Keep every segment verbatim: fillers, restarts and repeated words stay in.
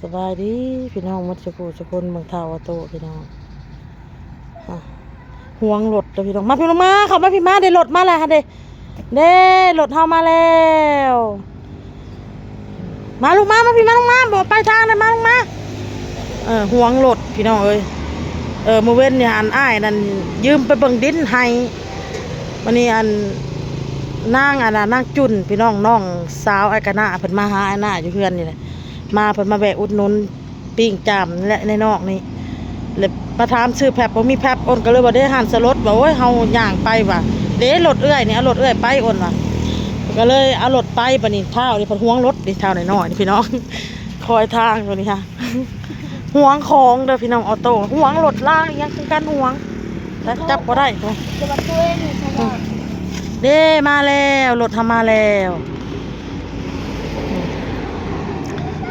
สบายดีพี่น้องหมดสุขุสุคนเมืองเท่าออโต้พี่น้อง อ่ะ ห่วงรถเด้อพี่น้อง มาพี่น้องมา เข้ามาพี่มา ได้รถมาแล้วฮะเด้ เด้ รถเฮามาแล้ว มาลูกมา มาพี่มาลูกมา บอกไปทางเลยมาลูกมา เออ ห่วงรถพี่น้องเอ้ย เออ มื้อเว้นนี่หันอ้ายนั่นยืมไปเบิ่งดินให้ วันนี้อันนางอันน่ะนางจุ่นพี่น้อง น้องสาวอ้ายกะนาเพิ่นมาหาอ้ายนาอยู่เฮือนนี่แหละ มาเพิ่นมาแวะอุดหนุนปิ้งจ่ามนี่แหละในนอกนี่ แล้วมาถามซื้อแพ็บ บ่มีแพ็บ อ้นก็เลยว่าเด้หันสลดว่า โอ้ย เฮาย่างไปว่ะ เด้รถเอื้อยนี่ เอารถเอื้อยไปอ้นว่ะ ก็เลยเอารถไป บัดนี้เฒ่านี่เพิ่นห่วงรถนี่ เฒ่าน้อยๆนี่พี่น้อง คอยทางตัวนี้ค่ะ ห่วงของเด้อพี่น้อง ออโต้ ห่วงรถลางอิหยังคือกัน ห่วง จับ จับบ่ได้ จะมาช่วยนี่ใช่ไหม เด้มาแล้ว รถเฮามาแล้ว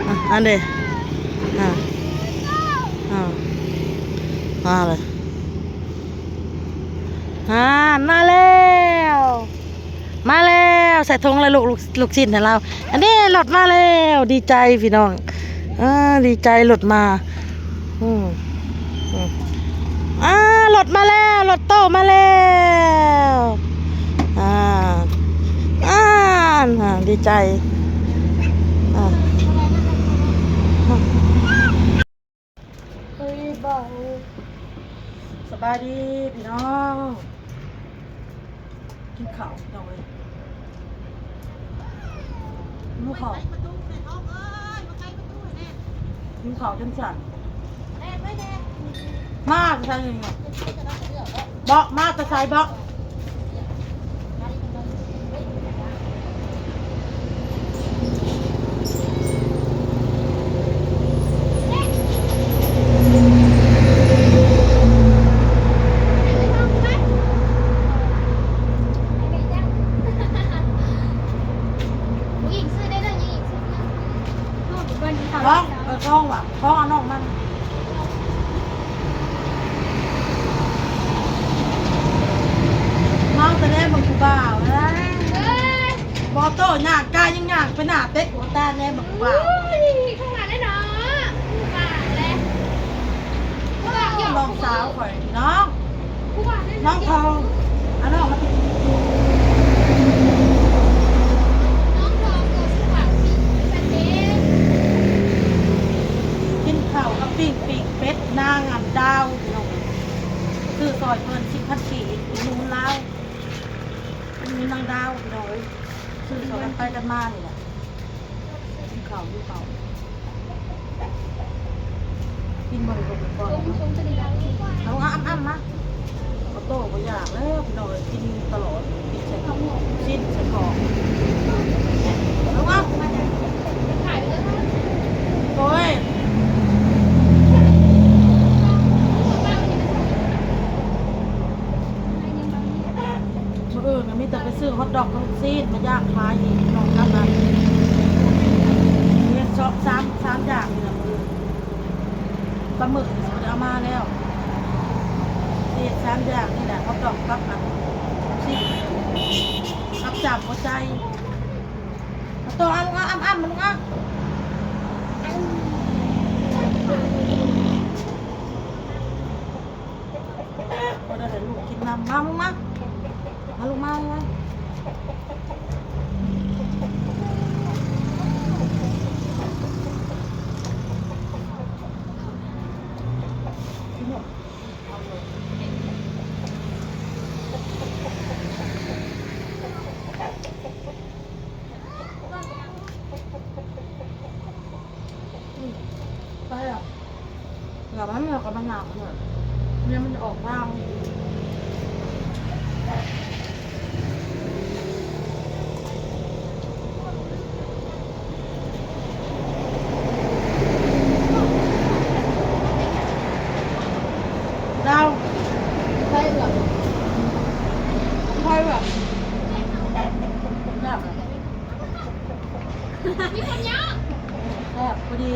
อ่ะ อันเด้ อ่ะ อ่ะ มาเลย อ่า มาแล้ว มาแล้ว ใส่ถุงเลยลูก ลูก ลูกชิ้นให้เรา อันนี้รถมาแล้ว ดีใจพี่น้อง อ่า ดีใจรถมา อืม อืม อ่า รถมาแล้ว รถโต้มาแล้ว อ่า อ่า อ่า ดีใจ อ่า เฮ้ย เบา สบายดีพี่น้อง กินข้าวพี่น้องเอ้ย หิวข้าว หิวข้าวจนสั่น มาแต่ไสนี่ เบาะ มาแต่ไสเบาะ ผู้หญิงซื้อได้เลย หญิงซื้อได้ ท้อง เออ ท้องว่ะ ท้องเอาน้องมัน เมาแต่แน่บักผู้บ่าวนะ เอ้ย บ่โต้ย่างกายยังย่างไปหน้าเต็กหัวตาแน่บักผู้บ่าว อุ้ย เข้ามาได้เนาะ ผู้บ่าวแล้ว ผู้บ่าวหยอก น้องสาวข่อย น้อง ผู้บ่าวได้ น้องทอง เอาน้องมา น้องทองตัวสว่างสีสันเดช กินข้าวกับปิ้ง ปิ้งเป็ด นางอันดาว พี่น้อง ซื้อซอยเพิ่นสิบพันกีบ อุดหนุนลาว อุดหนุนนางดาว พี่น้องเอ้ย ซื้อซอยกันไปกันมานี่แหละ กินข้าว อยู่ข้าว กินบ่ได้ก็ไปก่อนนะ เอาอ่ะ อ้ำๆ มา เอาโต้บ่อยากแล้ว พี่น้องเอ้ย กินตลอด กินใส่กระเพาะ ชิ้นใส่กรอก เอาอ่ะ โอ้ย มื้ออื่นก็มีแต่ไปซื้อฮอทดอกกับลูกชิ้นมาย่างขายอีก น้องกันนะ เฮ็ดซอกสาม สามอย่างนี่แหละมื้ออื่น ปลาหมึกนี่สิบ่ได้เอามาแล้ว เฮ็ดสามอย่างนี่แหละ ฮอทดอกกับอันลูกชิ้น กับจามหัวใจ เอาตัวเอาลูกเอา อ้ำๆ มาลูกเอา บ่ได้ให้ลูกกินน้ำ มา มา มา มาลูกมา มา อืม ไปอ่ะ เดี๋ยวมันเหลือกับมันหนาวหน่อย เนี่ยมันจะออกทาง ดาว ใช่เหรอ ใช่เหรอ แบบ มีคนเยอะ แบบพอดี เ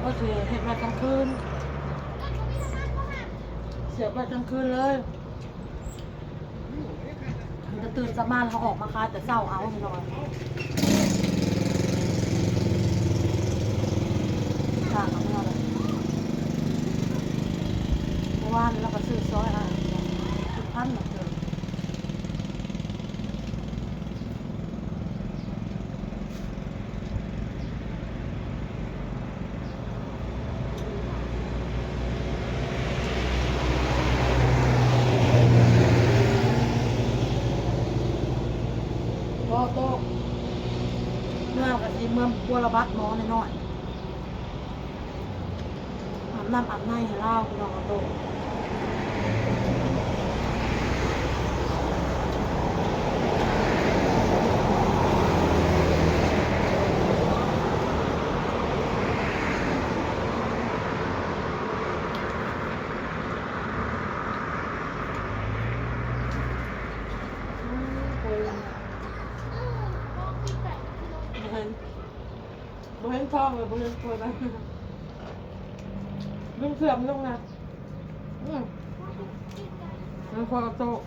ก็สิเฮ็ดไว้กลางคืน เสียบไว้กลางคืนเลย มันจะตื่นสามารถเอาออกมาขายแต่เช้าเอาพี่น้อง ค่ะ เอาไม่เอาเลย เมื่อวานเราก็ซื้อซอยอ่ะ สิบพันหนึ่งเดือน บ่โต เมือกะสิเมือบัวระบัดหมอน้อยๆ อาบน้ำอาบในให้ลาวพี่น้องโต บ่เห็น บ่เห็นทองเลย บ่เห็นคนนะ ดึงเสื่อมลงนะ อืม มันพอกระโตะ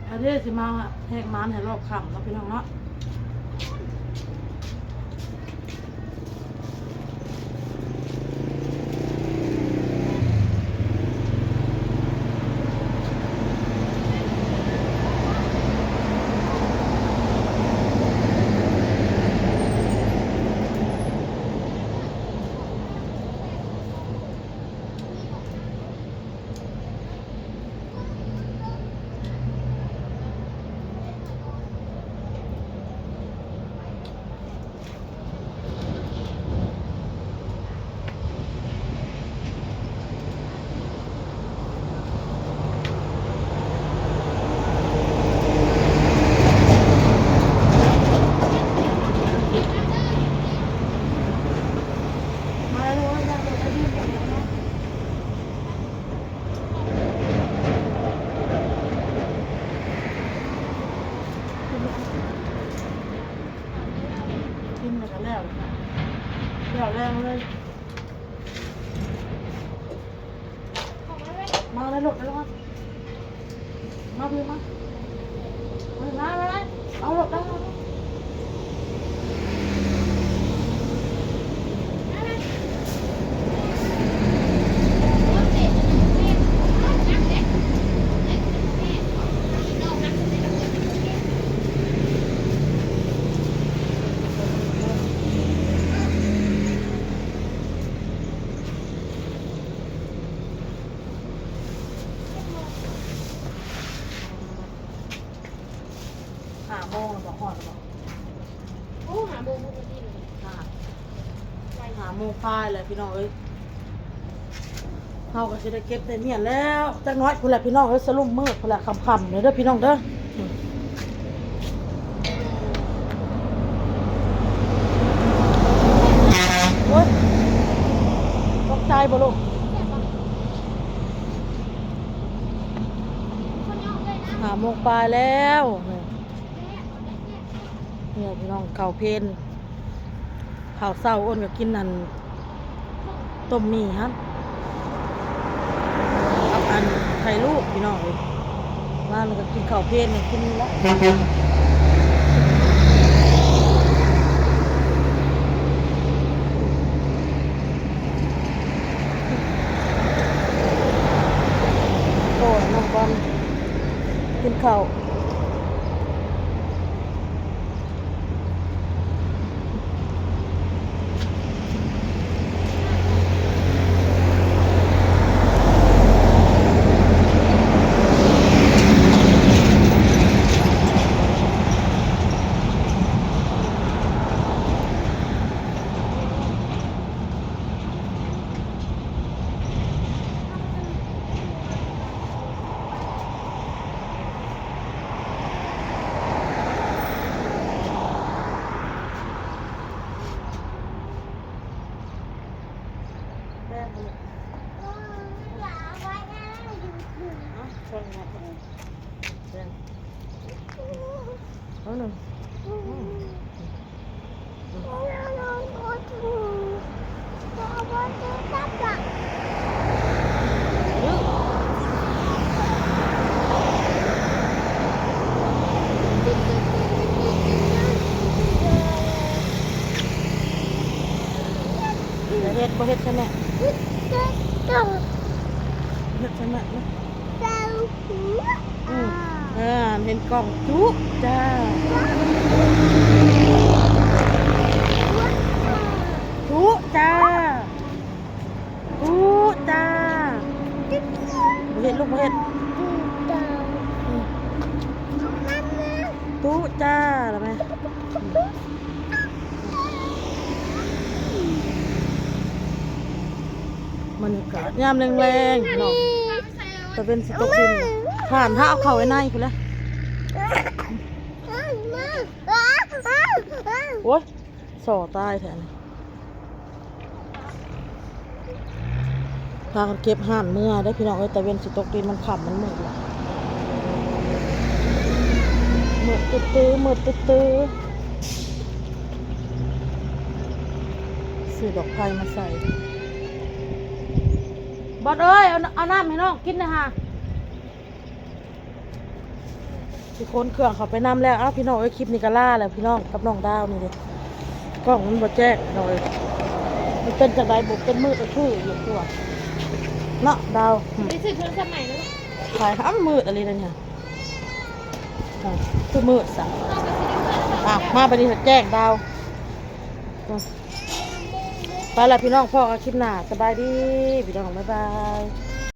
อันนี้สิมาแหกมันให้รอบค่ำเนาะพี่น้องเนาะ กินแล้วก็แล้วค่ะ แล้วแรงเลย มาเลยลูก มาเลยมา มาพี่มา มามามาเอาลูก ได้แล้ว ห้าโมงแล้วบ่ ฮอดแล้วบ่ โอ้ ห้าโมงปกติเลย ค่ะ ห้าโมงปลายแล้วพี่น้องเอ้ย เฮาก็สิได้เก็บได้เมียนแล้ว จักหน่อยพู้นแหละพี่น้องเอ้ย สลุมมืดพู้นแหละ ค่ำๆ เด้อพี่น้องเด้อ อืม โอ๊ย ตกใจบ่ลูก ห้าโมงปลายแล้ว เนี่ยพี่น้อง ข้าวเพลน ข้าวเช้าอ้นก็กินอัน ต้มหมี่ฮะ กับอันไข่ลูกพี่น้องเอ้ย มาแล้วก็กินข้าวเพลนเนี่ย กินนี่ละ โอ้ย น้องบอล กินข้าว เ อืม บ่เฮ็ด บ่เฮ็ดใช่ไหม เฮ็ดใช่ไหมนะ อืม อ่า เห็นกล่องจุจ้า จุจ้า จุจ้า บ่เฮ็ดลูก บ่เฮ็ด อืม จุจ้า แล้วแม่ บรรยากาศยามแลงๆเนาะ ตะเว็นสิตกดิน ผ่านถ้าเอาเข้าไว้ในพู้นแหละ โอ้ย ส่อตายแท้นี่ พากันเก็บห่านเมือได้อพี่น้องเอ้ย ตะเว็นสิตกดิน มันค่ำ มันมืดละ มืดตื้อๆ มืดตื้อๆ ซื้อดอกไผ่มาใส่ บอสเอ้ย เอา เอาน้ำให้น้องกินหน่อยฮะ สิขนเครื่องเข้าไปนำแล้ว เอ้า พี่น้องเอ้ย คลิปนี้ก็ลาแล้วพี่น้อง กับน้องดาวนี่เด้ กล้องมันบ่แจ้งพี่น้องเอ้ย มันเป็นจังใด๋บุ เป็นมืดก็คืออยู่ตัว เนาะดาว อืม ไปซื้อโทรศัพท์ใหม่แล้ว ถ่าย อ้าว มันมืดอะไรเนี่ย อ่ะ คือมืดซะ อ่ะ มาบัดนี้แจ้งดาว ไปละพี่น้อง พ้อกันคลิปหน้า สบายดีพี่น้อง บ๊ายบาย